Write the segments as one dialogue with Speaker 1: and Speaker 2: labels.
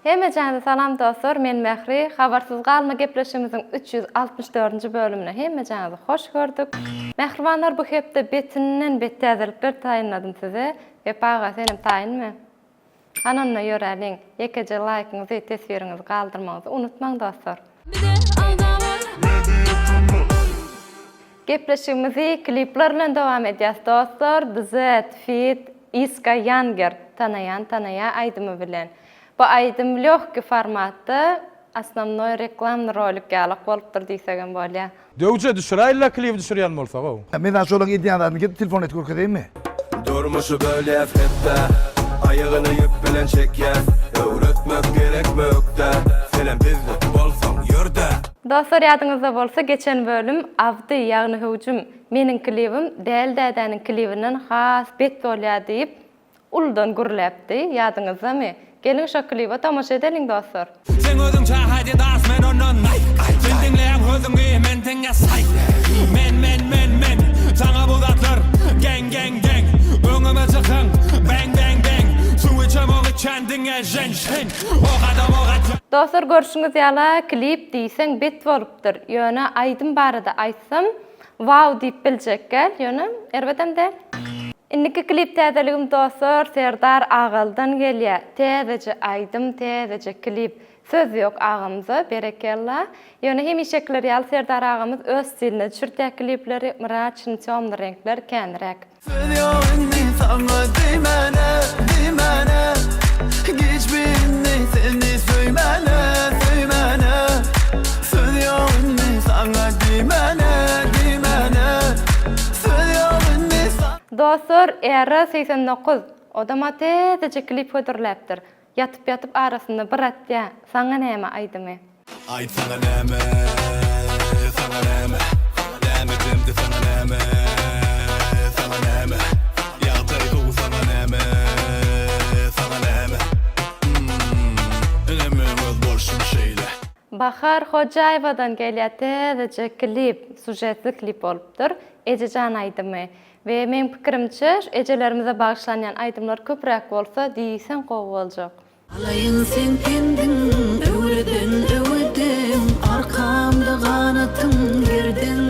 Speaker 1: Hemmejaňyza salam dostlar men Mähri habarsyz galma gepleşigimiziň 364-nji bölümine hemmejaňyzy hoş gördük. Mähribanlar bu hepde betinden bet täzelikler taýynladym size. Wepa aga senem taýynmy? Hany onda ýöräliň. Ýekeje laýkyňyzy teswiriňizi galdyrmagyňyzy unutmaň dostlar. Gepleşigimizi klipler bilen dowam edýäs dostlar DZ feat Iska Younger Tanaýan tanaýa aýdymy bilen. Bu aýdym lýohki formatda osnownoý reklamny rolik ýalak bolupdyr diýsegem bolýa.
Speaker 2: Döwje düşüräýilla klibi düşürýän bolsagow.
Speaker 3: Men saňa şolaň edýän zadyny gelip telefon edip görkezeýinmi?
Speaker 4: Durmuşy bölýäs hepdä, Aýagyny ýüp bilen çekýäs, Öwretmek gerekmi ökdä, Senem bizde bolsaň ýör-dä.
Speaker 1: Dostlar ýadyňyzda bolsa geçen bölüm Abdy ýagny Hüwjüm meniň klibim Däli dädäniň klibinden has bet bolýa diýip Uludan gürläpdi, ýadyňyzdamy? Geliň şo klibe tomaşa edeliň dostlar.
Speaker 5: Seň özüň çaga Adidas men ondan Nike Sen diňleýäň sözüňi men diňe saýt Men men men men saňa bu zatlar Geň geň geň öňüme çykyň Bang bang bang Suw içemok içýän diňe ženşen Ok adam ok atýan.
Speaker 1: Dostlar görşüňiz ýala klip diýseň bet bolupdyr. Ýöne aýdym barada aýtsam Wow diýip biljekgäl ýöne erbedem däl. Indiki klip täzeligim dostlar Serdar Agaldan gelýä täzeje aýdym täzeje klip söz ýok agamyza berekella ýöne hemişekiler ýaly Serdar agamyz öz stilinde düşürtýä klipleri mraçny temny reňkler känräk.
Speaker 6: Söz ýok indi saňa diýmäne, diýmäne Giçmi indi seni söýmäne, söýmäne Söz ýok indi saňa diýmäne, diýmäne Söz ýok indi saňa.
Speaker 1: Dostlar Era 89 odama täzeje klip hödürläpdir. Ýatyp ýatyp arasynda bir atýa Saňa näme aýdymy.
Speaker 4: Aýt saňa näme, saňa näme, näme demdi saňa näme, saňa näme, ýagdaý gowy saňa näme, saňa näme, hum, ine meň öz bolşum şeýle.
Speaker 1: Bahar Hojaýewadan gelýär täzeje klip, sužetli klip bolupdyr. Ejejan aýdymy. We meň pikirimçe şu ejelerimize bagyşlanýan aýdymlar köpräk bolsa diýseň gowy boljak.
Speaker 7: Alaýyn seň pendiň, öwreden öwüdiň, Arkamda ganatyň gerdiň.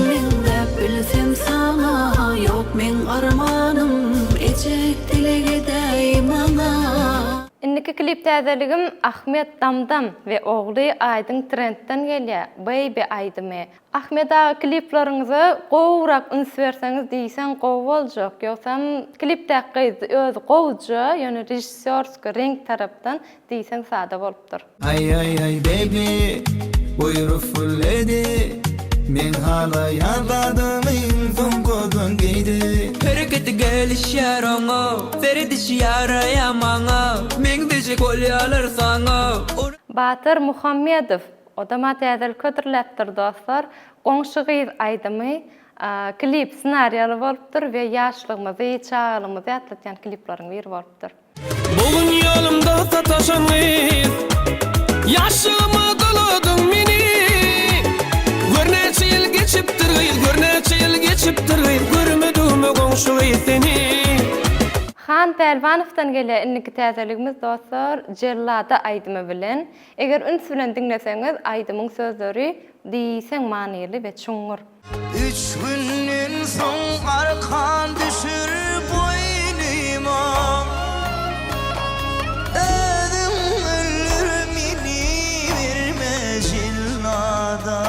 Speaker 7: Meňzäp bilsem saňa, ýok meň armanym, Eje, dileg edäý maňa.
Speaker 1: Indiki klip täzeligim Ahmet Damdam we ogly Aýdyň Trendden gelýär Baby aýdymy. Ahmet aga kliplaryňyza gowurak üns berseňiz diýseň gowy boljak ýogsam klipdäki gyz özi gowuja ýöne režissýorski reňk tarapdan diýseň sada bolupdyr.
Speaker 6: Aý aý aý baby Beautiful lady Meň halaýan zadymy soňkudan geýdi.
Speaker 8: Hereketi gelişýär oňa, Seredişi ýaraýar maňa, Meňzejek bolýarlar saňa.
Speaker 1: Batyr Muhammedow Odama täzelik hödürläpdir dostlar. Goňşy gyz aýdymy klip ssenariýaly bolupdyr we ýaşlygymyzy, çagalygymyzy ýatlatýan klipleriň biri bolupdyr.
Speaker 5: Bu gün ýolumda sataşan gyz Ýaşlygyma doladyň meni Gör näçe ýyl geçipdir gyz Gör näçe ýyl geçipdir gyz Görmedigime goňşy gyz seni.
Speaker 1: Han Pälwanowdan gelýär indiki täzeligimiz dostlar Jellada aýdymy bilen. Eger üns bilen diňleseňiz aýdymyň sözleri diýseň manyly we çuňňur.
Speaker 6: Üç günden soň arkan düşür boýnyma Özüň öldür meni berme jellada.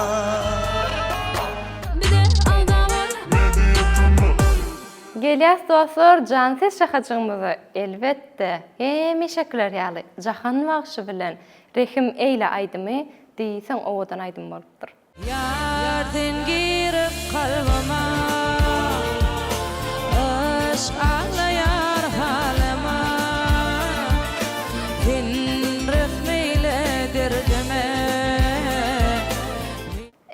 Speaker 1: Gelýäs dostlar jansiz şahajygymyza elbetde hemişekiler ýaly Jahan bagşy bilen Rehim eýle aýdymy diýseň owadan aýdym bolupdyr.
Speaker 8: Ýar sen girip kalbyma Yşk aglaýar halyma Sen rehm eýle derdime.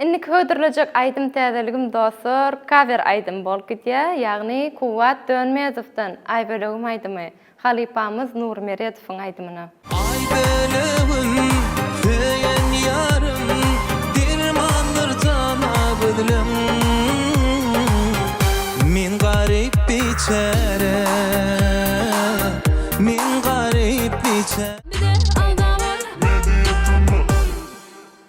Speaker 1: Indiki hödürlejek aýdym täzeligim dostlar kawer aýdym bolup gidýär, ýagny Kuwwat Dönmezowdan Aýbölegim aýdymy, halypamyz Nury Meredowyň aýdymyna.
Speaker 6: Aýbölegim, söýen ýarym, Dermandyr jana gözleň. Men garyp biçäre, Men garyp biçäre.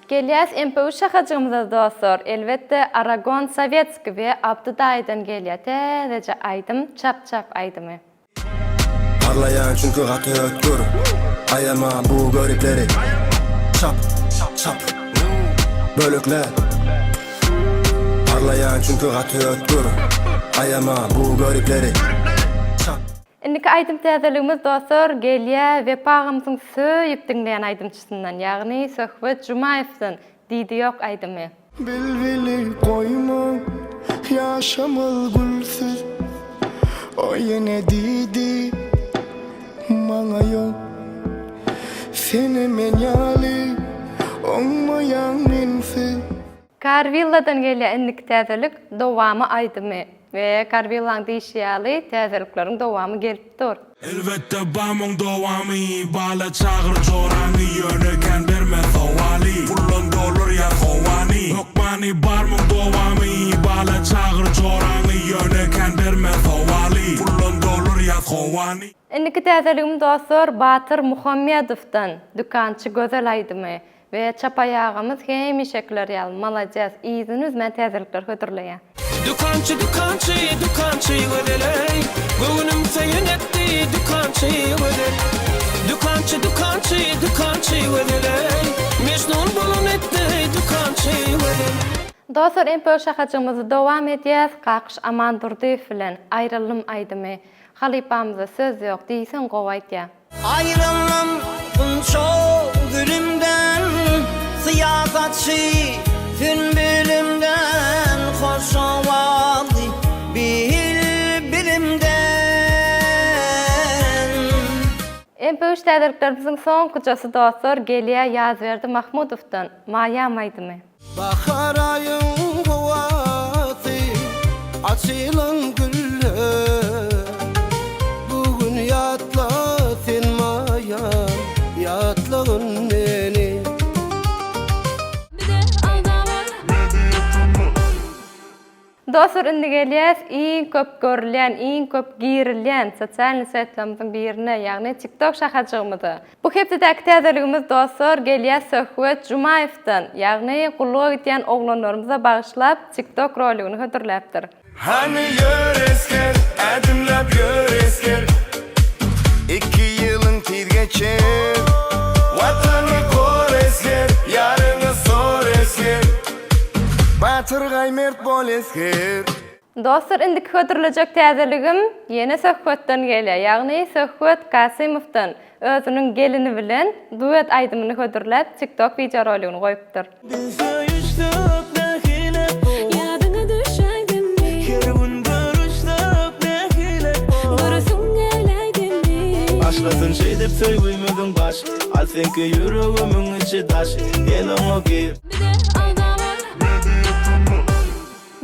Speaker 1: Gelýäs MPU şahajygymyza dostlar, elbetde Aragon Sowetski we Abdy daýydan gelýär täzeje aýdym Çap çap aýdymy.
Speaker 4: Parlaýan çünki gaty ötgür Aýama bu göripleri Çap, çap Bölekle Parlaýan çünki gaty ötgür Aýama bu göripleri Çap.
Speaker 1: Indiki aýdym täzeligimiz dostlar gelýä Wepa agamyzyň söýüp diňleýän aýdymçysyndan ýagny Söhbet Jumaýewden Diýdi ýok aýdymy.
Speaker 9: Bilbili goýma ýaşamaz gülsüz O ýene diýdi maňa ýok Senem men ýaly oňmaýaň mensiz.
Speaker 1: Karwilladan gelýär indiki täzelik Dowamy aýdymy we Karwillaň diýşi ýaly täzelikleriň dowamy gelip dur.
Speaker 5: Elbetde bamyň dowamy Bala çagyr joraňy Ýöne kän berme sowaly Puldan dolur ýaz howany Hökmany barmyň dowamy Bala çagyr joraňy Ýöne kän berme sowaly Puldan dolur ýaz howany.
Speaker 1: Indiki täzeligim dostlar Batyr Muhammedowdan Dükançy gözel aýdymy. We çapaýagymyz hemişekiler ýaly malades yzyny üzmän täzelikler hödürleýär.
Speaker 6: Dükançy dükançy dükançy gözeleý Göwnüm söýen etdi dükançy gözel Dükançy dükançy dükançy gözeleý Mejnun bolan etdi dükançy gözel.
Speaker 1: Dostlar MPO şahajygymyzy dowam edýäs Kakyş Amandurdyýew bilen Aýryldym aýdymy Halypamyza söz ýok diýseň gowy aýtýa.
Speaker 6: Aýryldym gunça gülümden, Syýasatçy sünbülimden, Hoş owazly bilbilimden.
Speaker 1: MP3 täzeliklerimiziň soňkujasy dostlar gelýä Ýazberdi Mahmudowdan Maýam aýdymy.
Speaker 6: Bahar aýyň howasy, açylan güller. Bu gün ýatla sen maýam, ýatlagyn meni.
Speaker 1: Dostlar indi gelýäs iň köp görülýän, iň köp girilýän sosialnyý setlerimiziň birine, ýagny TikTok şahajygymyza. Bu hepdedäki täzeligimiz dostlar gelýär Söhbet Jumaýewden, ýagny gulluga gidýän oglanlarymyza bagyşlap TikTok roligini hödürläpdir.
Speaker 9: Hany ýör esger, ädimläp ýör esger. Iki ýylyň tiz geçer. Watany gor esger, ýaryňy sor esger. Batyrgaý mert bol esger.
Speaker 1: Dostlar indiki hödürlejek täzeligim ýene Söhbetden gelýär, ýagny Söhbet Kasymowdan özüniň gelini bilen duet aýdymyny hödürläp TikTok wideoroligini goýupdyr.
Speaker 6: Biz söýüşsek nähili gowy.
Speaker 7: Ýadyňa düşäýdimmi?
Speaker 6: Her gün görüşsek nähili gowy.
Speaker 7: Göresiň geläýdimi?
Speaker 6: Başlasyn şeýdip söýgümiziň baş. Al seňki ýüregimiň içi daş. Gel oňa gir.
Speaker 7: Bize agzaba.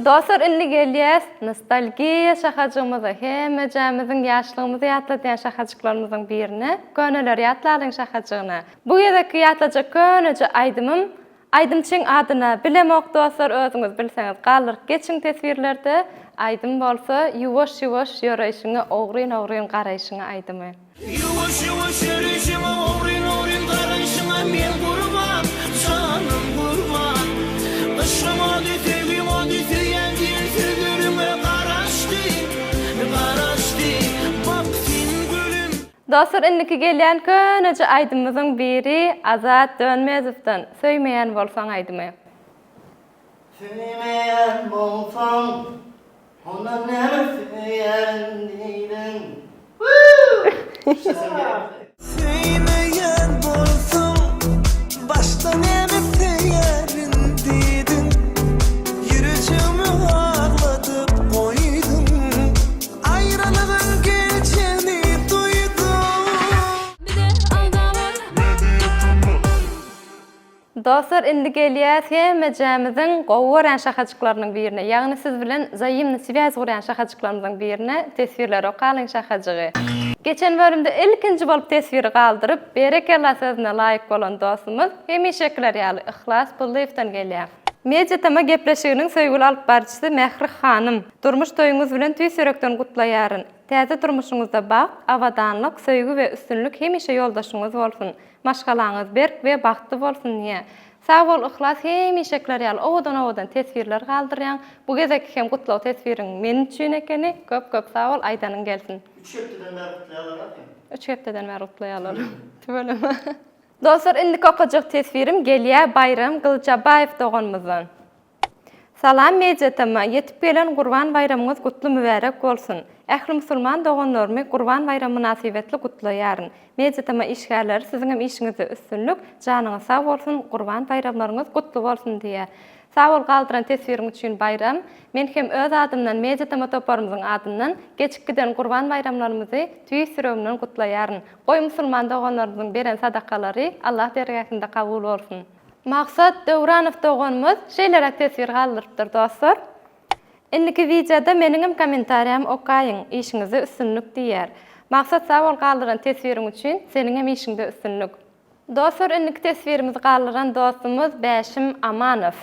Speaker 1: Dostlar indi gelýäs nostalgiýa şahajygymyza hemmejämiziň ýaşlygymyzy ýatladýan şahajyklarymyzyň birine Köneleri ýatlalyň şahajygyna. Bu gezekki ýatlajak köneje aýdymym aýdymçyň adyna bilemok dostlar özüňiz bilseňiz galdyryp geçiň teswirlerde aýdym bolsa ýuwaş ýuwaş ýöreýşiňe ogryn ogryn garaýşyňa aýdymy.
Speaker 6: Ýuwaş-ýuwaş ýöreýşiňe, ogryn-ogryn garaýşyňa men gurban, janym gurban. Yşgyň ody, söýgiň ody, söýýän diýen sözleriňe garaşdy, garaşdy. Bak sen gülüm.
Speaker 1: Dostlar indiki gelýän köneje aýdymymyzyň biri Azat Dönmezowdan Söýmeýän bolsaň aýdymy.
Speaker 6: Söýmeýän bolsaň Onda näme söýerin diýdiň. Söýmeýän bolsaň başda näme söýerin diýdiň. Ýürejigimi agladyp goýduň. Aýralygyň geljegini duýdum.
Speaker 7: Bize agzaba.
Speaker 1: Dostlar indi gelýäs hemmejämiziň gowy görýän şahajyklarynyň birine, ýagny siz bilen wzaimny swýaz gurýan şahajyklarymyzyň birine teswirleri okalyň şahajygy. Geçen bölümde ilkinji bolup teswiri galdyryp, berekella sözüne laýyk bolan dostumyz hemişekiler ýaly Yhlas Pullyýewden gelýär. Media TM gepleşiginiň söýgüli alyp baryjysy Mähri hanym, durmuş toýuňyz bilen tüýs ýürekden gutlaýaryn. Täze durmuşyňyzda bagt, abadanlyk, söýgi we üstünlik hemişe ýoldaşyňyz bolsun! Maşgalaňyz berk we bagtly bolsun diýýär. Sag bol Yhlas hemişekiler ýaly owadan owadan teswirler galdyrýaň. Bu gezekki hem gutlag teswiriň men üçin ekeni. Köp köp sag bol aýdanyň gelsin.
Speaker 6: Üç hepdeden bäri gutlaýarlar-a seni.
Speaker 1: Üç hepdeden bäri gutlaýarlar. Tüweleme. Dostlar indiki okajak teswirim gelýä Baýram Gylyçabaýew doganymyzdan. Salam Media-TM, ýetip gelen Gurban baýramyňyz gutly mübärek bolsun! Ähli musulman doganlarymy Gurban baýramy mynasybetli gutlaýaryn. Media-TM işgärleri siziňem işiňizde üstünlik, janyňyz sag bolsun, Gurban baýramlaryňyz gutly bolsun diýýär. Sag bol galdyran teswiriň üçin Baýram. Men hem öz adymdan Media-TM toparymyzyň adyndan geçip giden Gurban baýramlarymyzy tüýs ýüregimden gutlaýaryn. Goý musulman doganlarymyzyň beren sadakalary Allah dergähinde kabul bolsun. Maksat Döwranow doganymyz şeýleräk teswir galdyrypdyr dostlar. Indiki wideoda meniňem kommentariýamy okaýyň, işiňizde üstünlik diýýär. Maksat sag bol galdyran teswiriň üçin, seniňem işiňde üstünlik. Dostlar indiki teswirimizi galdyran dostumyz Bäşim Amanow.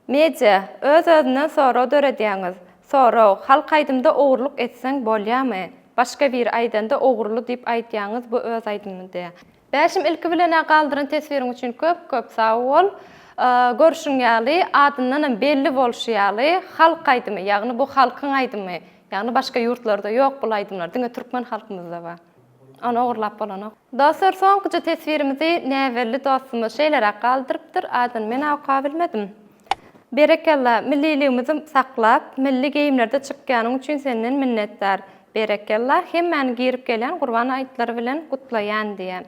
Speaker 1: Media, öz özünden sorag döredýäňiz. Sorag, halk aýdymda ogurlyk etseň bolýamy? Başga biri aýdanda ogurly diýip aýdýaňyz bu öz aýdymy diýä. Bäşim ilki bilenä galdyran teswiriň üçin köp köp sag bol. Görşüň ýaly adyndanam belli bolşy ýaly halk aýdymy ýagny bu halkyň aýdymy ýagny başga ýurtlarda ýok bul aýdymlar diňe türkmen halkymyzda bar. Ony ogurlap bolanok. Dostlar soňkuja teswirimizi näbelli dostumyz şeýleräk galdyrypdyr adyny menä okabilmedim. Berekella, milliligimizi saklap, milli geýimlerde çykýanyň üçin senden minnetdar. Berekella, hemmäni girip gelýän Gurban aýytlary bilen gutlaýan diýýän.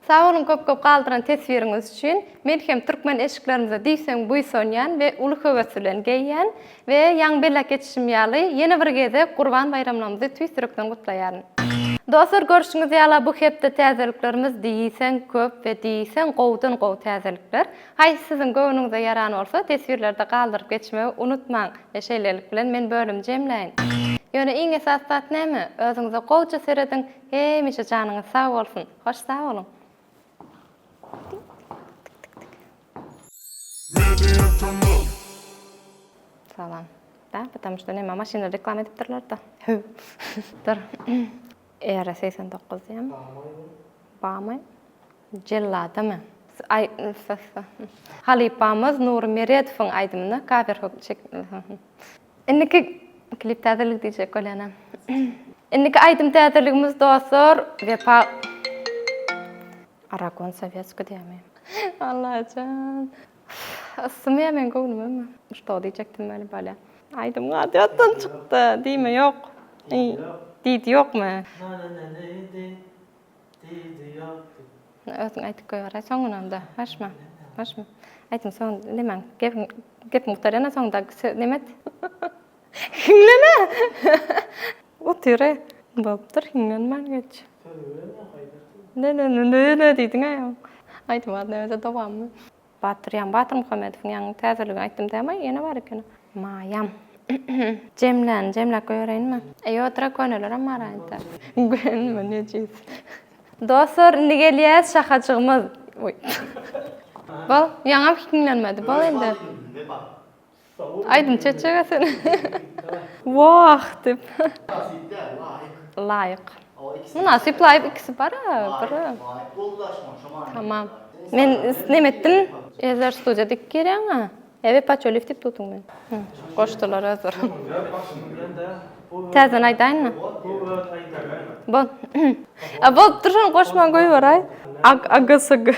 Speaker 1: Sag boluň köp köp galdyran teswiriňiz üçin. Men hem türkmen eşiklerimize diýseň buýsanýan we uly höwes bilen geýýän. We ýaňy belläp geçişim ýaly, ýene bir gezek Gurban baýramlarymyzy tüýs ýürekden gutlaýaryn. Dostlar görşüňiz ýala bu hepde täzeliklerimiz diýseň köp we diýseň gowudan gowy täzelikler. Haýsy siziň göwnüňize ýaran bolsa, teswirlerde galdyryp geçmegi unutmaň we şeýlelik bilen men bölümi jemläýin. Ýöne iň esasy zat näme? Özüňize gowja serediň, hemişe janyňyz sag bolsun! Hoş sag boluň! Salam. Da, потому что näme maşynda reklama edipdirler-da. Hüw. Dur. ER 89 diýýämi? Bamy? Jelladamy? Aý, Halypamyz Nury Meredowyň aýdymyna kawer hök çek. Indiki klip täzelik diýjek bolýanam. Indiki aýdym täzeligimiz dostlar Wepa Aragon Sowetski diýýärmi? Allajan. Yssymy meň göwnümemi? Şto diýjekdim weli bolýa. Aýdym ady ýatdan çykdy. Diýme ýok. Diýdi ýokmy?
Speaker 6: Diýdi ýokdy.
Speaker 1: Özüň aýdyp goýberäý soňunanda. Haşma. Haşma. Aýdym soň nemäň gepiň gepiň gutarýana soňda neme et. Hiňleme. Otyr-eý. Bolupdyr hiňlenmän geç.
Speaker 6: Sözi bilen ýok aýdarsyň.
Speaker 1: Ne ne ne ne ne diýdiň-ä. Aýdym ady näme dowamly. Batyr ýaňy Batyr Muhammedowyň ýaňy täzeligini aýtdym dämi? Ýene bar eken. Maýam. Jemläni jemläp goýberäýinmi? Eý otura könelerem bar aýda. Gönme nejis. Dostlar indi gelýäs şahajygymyz. Oý. Bol, ýaňam hiňlenmedi. Bol indi. Aýdym çekjek-ä sen. Wah diýip.
Speaker 3: Mynasyp däl, laýyk.
Speaker 1: Laýyk. Mynasyp, laýyk ikisi bar-a, bir.
Speaker 3: Laýyk boldy-da şo manyda.
Speaker 1: Tamam. Men neme etdim? Ezer studiýa dik girýäň-ä. E Wepa Çöliýew diýip tutun men. Goşdular özleri. Täzeden aýdaýynmy? Bol. A bolupdyr şony goşman goýberäý. Ag, ag, s, g.